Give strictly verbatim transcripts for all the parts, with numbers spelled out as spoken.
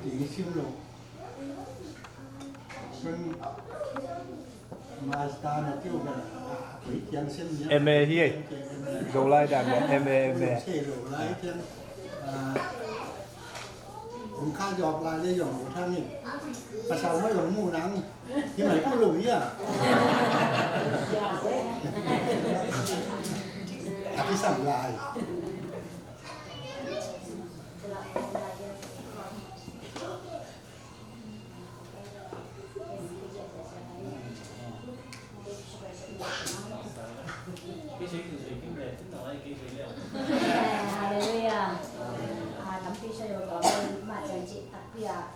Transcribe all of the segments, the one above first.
Sim lo. Sun master na tiu ka, ah, koi tiang sem nia. M A hi ei. Zolai dan le M A, M A. Zolai tiang. Ah, kong kha jawk lai le zong lo thang in. Pasal ma zong mu nang. Hi mai ku lo hi a. A kisam lai. Halleluiah. Ah, tampi sa yo ka, ma chan ci takpi a.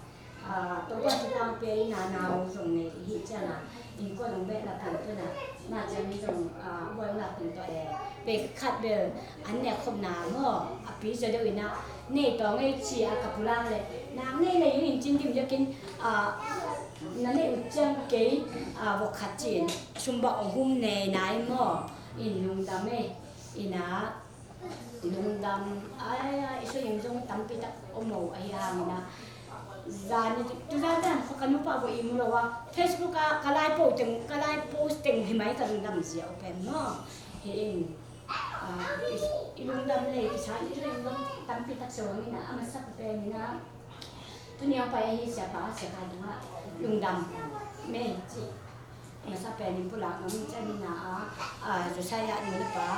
Ah, Topa thupha pia in a, nau zong nei i hih ciangin a, innkuan hong beh lak ding tawh in a, na ciang in zong, ah, buai lak ding tawh e, pek khat bel an nek khopna maw, a pi zaw deuh in a, nei tawng ei ci a ka pulak leh, nang nei leh in cin dim ziakin, ah, na neih uh ciang kei, ah, vok khat ci-in, sum bang hong hum nei nai maw, in lungdam ei, in a, lungdam, ai, ai, i sui in zong tampi tak om lo ahi hangin a. Zan i tu zan zan kha ka nupa vo i mu lo a. Facebook a ka lai post teng, ka lai post teng hi mai ka lungdam zia uh pen maw. Hi in, ah, i, i lungdam lei kisa i sui in zong tampi tak zong in a, a masa pen in a. Tuni a pai ahi siapa, siapa tungah lungdam mei ci. Masa pen in pulak ngam in cian in a, a, Josiah nu le pa.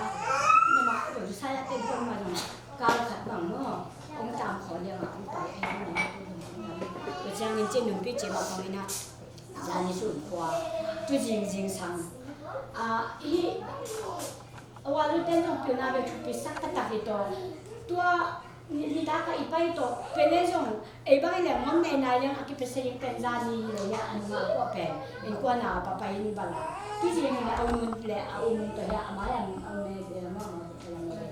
Nama, Josiah ten pon ma zong kal khat bang maw. Hong tam khawh liang a, hong pai ahi ni. Tua ciangin ci numpi ci mah bang in a, zan i sun khua. Tu zing zing sang. A, hi, a, wa lu ten zong pilna ve thupi sak taktak hi tawh. Tua Ni, nitak a i pai tawh, pen le zong, ei bang i leng ngam nei nai leng a kipia sa ing pen zani hi lo hia, a nungah kuah pen, innkuan a pa pai in bala. Tu zing in a um le, a um tawh hia, a mai a um le, a mai a um le.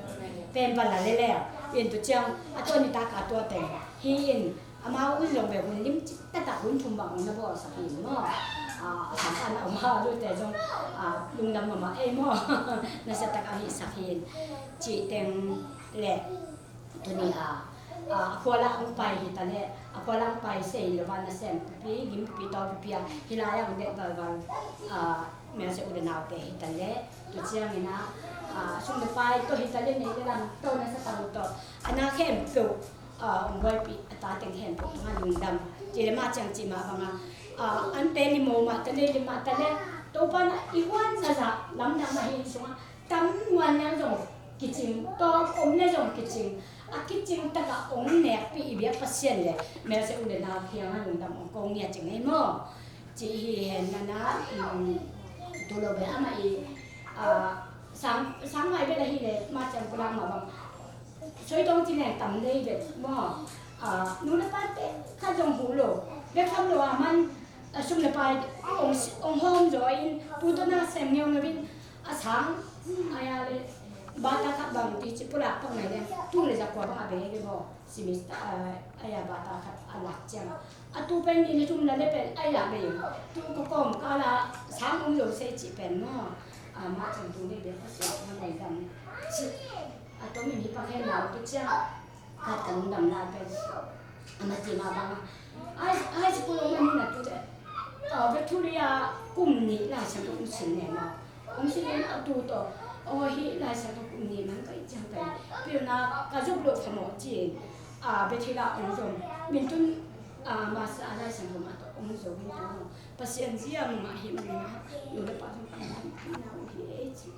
Pen bala le le, in tu ciang, a tua nitak a tua teng. Hi in, amau un zong be hun lim cik taktak hun thum bang na bawlsak in maw. A, a sang a na um ha, lu te zong, a, lungdam mahmah ei maw. Nasa tak a hi sak hi in. Ci teng le. Tuni a, a, a khua lah hong pai hi ta leh, a khua lah hong pai sei lo a nasem pipi, gim pipi, taw pipi a, hi lai a hong det valval, a, melse u le naute hi ta leh, tua ciangin a, a, sum le pai tawh hi ta leh, nei le lam tawh na sa tang tawh, a na khempeuh, a, hong buaipih, a ta teng khempeuh, nga lungdam. Ci le mah ciang ci mah bang a, a, an te lim mah ta leh, lim mah ta leh, Topa na i huan na zah, lamdang na hi sungah, tam nuan liang zong kicing, tawm om le zong kicing, a kicing takah hong nekpih i biak Pasian le, melse u le nau kiangah lungdam hong ko ngiat cing ei maw. Ci hi hen na na, um, tu lo be amah i, ah, sang, sang mai be la hi le, mah ciang pulak mah bang. Soi tawng ci leng tam lei vet maw. Ah, nu le pa te khat zong hu lo. Bek tham lo a man, a sum le pai ong, ong hawm zaw in, pu tawh na sem ngeungeu in, a sang, a ya le, bata khat bang ti ci pulak pang nai leng, tung le zakua bang a be ve maw. Semester, ah, a ya bata khat a lak ciang. A tu pen ni le thum la le pen, a ya be in. Tu ko kawm ka la, sang ong lo sei ci pen maw. Ah, mah ciang tung le be ka si, na mai dam. Ci. A tomin hi pak hen lau tu ciang. Khat ka lungdam lai pen. A mah ci mah bang a. Ai, ai, school ong mah ni na tu te. A, Victoria kum nih Lai Siangtho ong sin ne maw. Ong sin ne a tu tawh. O hi Lai Siangtho kum nih man ka i ciang pen. Pilna ka zuk lo kha maw ci. A, Bethila ong zong. Min tun, a, masa a Lai Siangtho mah tawh ong zong in tu maw. Pasian zia mah hi mah na. Yo le pa zong ka na hi ei ci.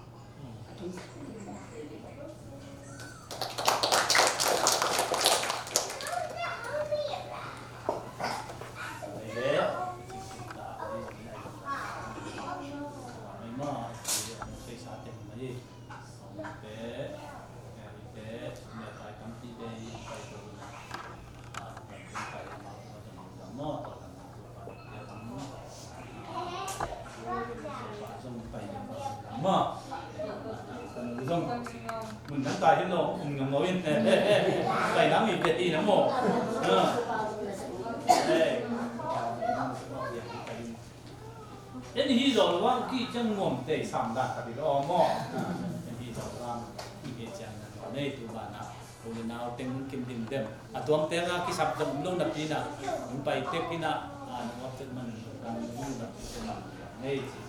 Maw. Zong mun dang kai hi lo, um ngam lo in. Kai nang i pia ti na maw. En hi zaw lo ang ki ciang nuam te sam dan ka ti lo maw. En hi zaw lo ang ki ciang na nei tu ba na. Uli nau teng kim dim dem. A tuam teng a kisap dong lo napi na. Hong pai tek ina. A nong ap tek man. Nong ap tek man. Nei ci.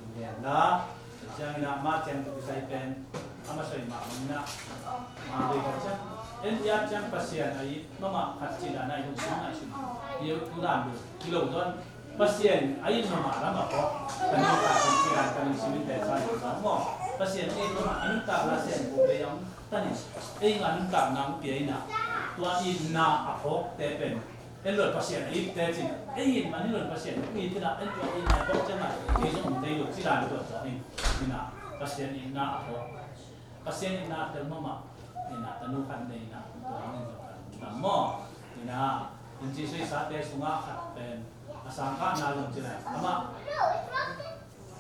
Uli na. Ciang ina ma ciang tu kisai pen. Ama soi ma ina. Ma dei ka ciang. En ya ciang Pasian ai mama khat ci da nai hong sung nai sung. Yo tu dan du. Kilo don. Pasian a it mahmah lam a phawk. Ka nuntak in kiran ka lungsim in pek sa in maw. Pasian a it mahmah a nuntak la sian ko pe yang tanin. Ei nga nuntak nang pia ina. Tua itna a phawk te pen. En loi Pasian a it te cin. Ei in man in loi Pasian a it ina. En tua itna a phawk ciang a. Ei zong um tei lo ci dan tua tua in. Ina. Pasian itna a phawk. Pasian itna tel mahmah. Ina tanu khat nei ina. Tua hangin zong kan tam maw. Ina. In ci soi sa te sungah khat pen. A sangkahna zong ci lai. Amah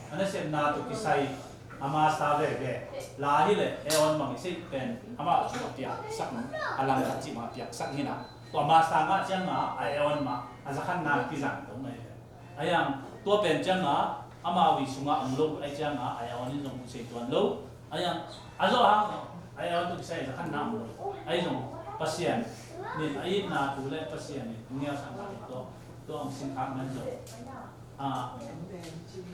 a nasepna tawh kisai a masa veve. La hi le A on bang i seih pen amah sungah piaksak a lang khat cih mah piaksak hi na. Tua masa ngah ciangah a A on mah a zakhatna kizang to mai ve. A yang tua pen ciangah amau i sungah om lo ai ciangah a A on in zong sei tuan lo. A yang a zawh hang a A on tawh kisai a zakhatna om lo. Ai zong Pasian nin a itna tu le Pasian nin ngialsakna tu tawh tua om sin khak man zong. Ah,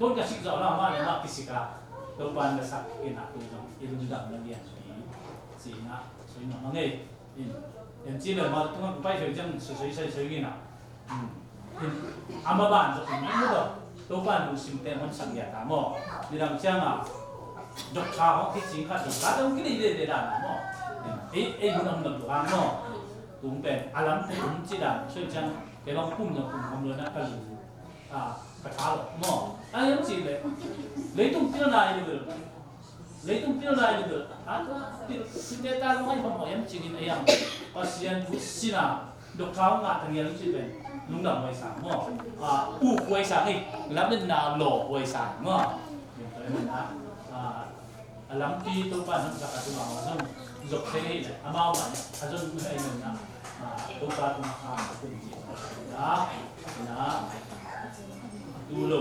kon ka sik zawh lo mah le mah kisik a Topa na sak in a tu zong i lungdam na lianpi ci-in a soi mah mah ngei. In, in ci bel mah tungah pai soi ciang soi soi soi soi in a. Hmm. In, a mah ban zong in a mu tawh Topa lungsim te hon sak lian ta maw. Nidang ciang a dok kha hong kicing khat dok kha dong kili de de dan maw. In, ei ei mun om dok dok ang maw. Tung pen a lam tung ci dan soi ciang kei bang kum dok kum om lo na ka lung. A, ka tha lo maw. A hiam cih leh leitung pilna i lo. Leitung pilna i lo. A, pil, pilte ta lo ngai maw hiam cih in a hiam. Pasian thu sina dok tha ngah ta ngial cih leh lungdam huai sang maw. A, u huai sang i. Lam le na lo huai sang maw. A, a lampi Topa nang zak a tungah zong zok thei hi leh amau mah a zon hei nunna Topa tungah a kun ci a na tu lo.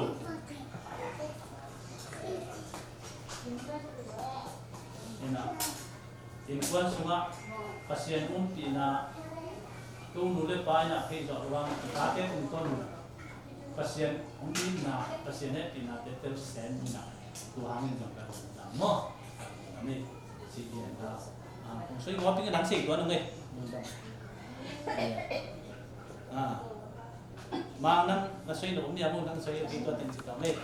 Ina innkuan sungah Pasian umpihna tu nu le pa ina thei zawh ruang tate tungtawn Pasian hong itna Pasian hehpihna te tel sen ina. Tua hangin zong ka lungdam maw. Amen. Sih dia na. Ah, kong soi ngawt tingin ang sih tuan ang eh. Lungdam. Ah. Mang nang na soi lo, mi among nang soi lo, tingin tuan tingin sih tuan eh.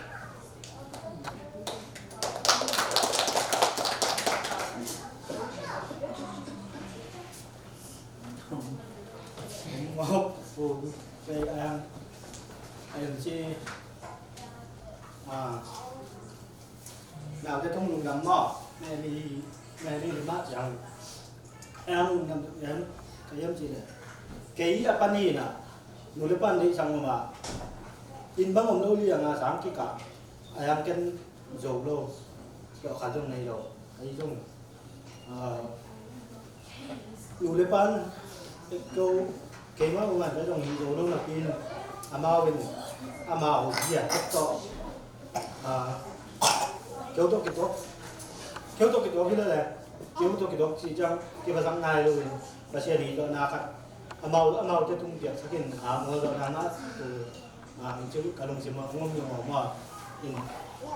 Ngawt, oh, kei ang, ang si, ah, Naute tung lungdam maw? Mary, Mary le mah ciang. Eng lungdam tuk yen, ka hiam cih leh kei a panin ah nu le pan deih sang mah. Inn bang om lo liang a sang kikah a, yang ken zo lo. Tawh khat zong nei lo. Ahi zong nu le pan ko keimah uh ngan ka zong hi zo lo napi in amau in amau bia tek tawh keu tawh kituak, keu tawh kituak hi lele, keu tawh kituak ci ciang kiphasak nai lo in Pasian hi zawhna khat amau, amaute tung piaksak in a mual zawhna mah tu. Hong ci ka lungsim ah hong om hi maw. In,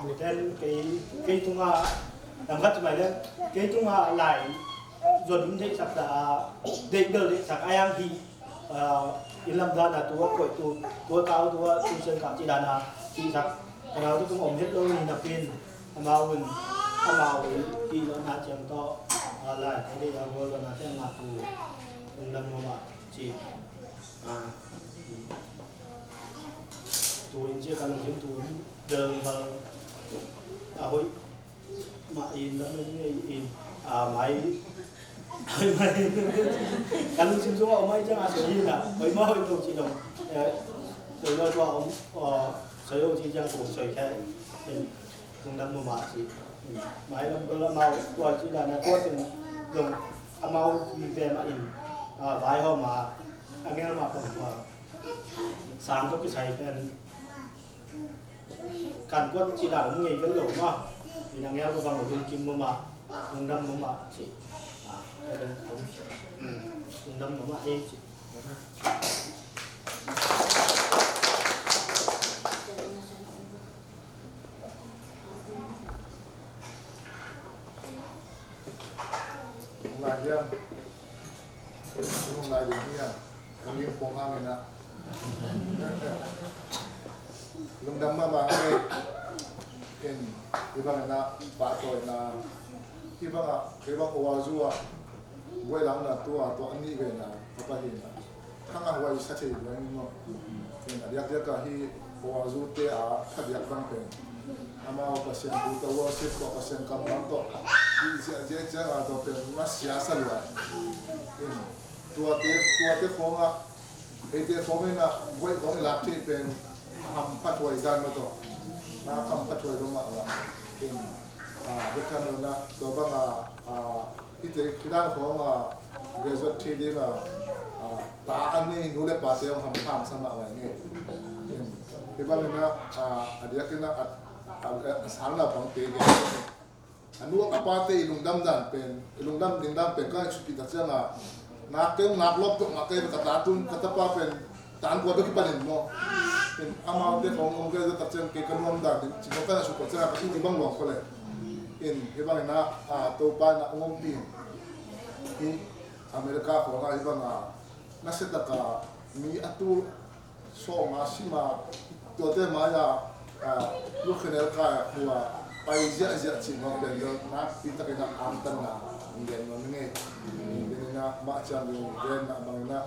muten kei, kei tungah lam khat ci mai le, kei tungah lai zon in deihsak ta a, deih bel deihsak a yang hi. Inn lam dan a tua koih tu, tua kau tua tuition kah ci dan a hihsak ka naute tung om het lo ni napi in amau in amau in hih zawhna ciang tawh lai ka deih a gual zawhna ciang ngah tu. Lungdam maw mah ci. Tu in cia ka lungsim tu in bel bel a hoih mah in lam in ngei in a mai, ka lungsim sungah om mai ciang a soi in a hoih mah hoih lo ci dong. Soi lo tua om, soi lo ci ciang kong soi khe in. Lungdam mahmah ci. Mailam bel amau tua ci dan a tua teng zong amau vive mah in vaihawm a, a ngel mah pong tua sang tawh kisai pen kan kuat ci dan ngei vel lo mah. In a ngel ko bang lungkim mahmah, lungdam mahmah ci. Lai hiam? Lai ding hiam? Kan lim pong hang ina. Lungdam mahmah hang e. Ken, hih bang ina, pahtawina. Hih bang a, hih bang Oazu a. Buai lam na tua, tua an nih ve na, ka pa hi na. Thang a huai sa thei buai ni maw. Ken, a diakdiak a hih Oazu te a, ka diak bang pen. Amau Pasian bu tawh, worship tawh, Pasian kammal tawh. Hih zia, zia, zia a tawh pen, na sia sa luai. Ken, tuate, tuate khawng a, eite khawng in a, buai khawng i lak thei pen, hamphat huai dan maw tawh. Na hamphat huai lo mah a. Ken, a, bek kan lo na, tua bang a, a, hihte, hih dan khawng a, graduate thei ding a, a, ta an nei nu le pate hong hamphat sa mah huai nge. Ken, hih bang in a, a, a diak in a, a, a, a, a sang na pang te ge. A nu a pate i lungdam dan pen, i lungdam ding dan pen ka sukpih tak ciang a, nak kei nak lawp tuk nak kei ka ta tun, ka tapa pen, tan kua bek kipan in maw. Ken amaute khawng om kei tak ciang kei ka nuam dan ding, ci ka sukpih ciang a ka si ti bang luang ko le. Ken hih bang in a, a, Topa in a om pi. Hih America khawng a hih bang a, na se tak a, mi a tul sawm a sim a, tuate mai a, a, lukhen el kai a, khua pai ziahziah cih mah pen deuh, nakpi takin a angtanna, in gen mah ngei. In gen in a mah ciang in gen na bang in a,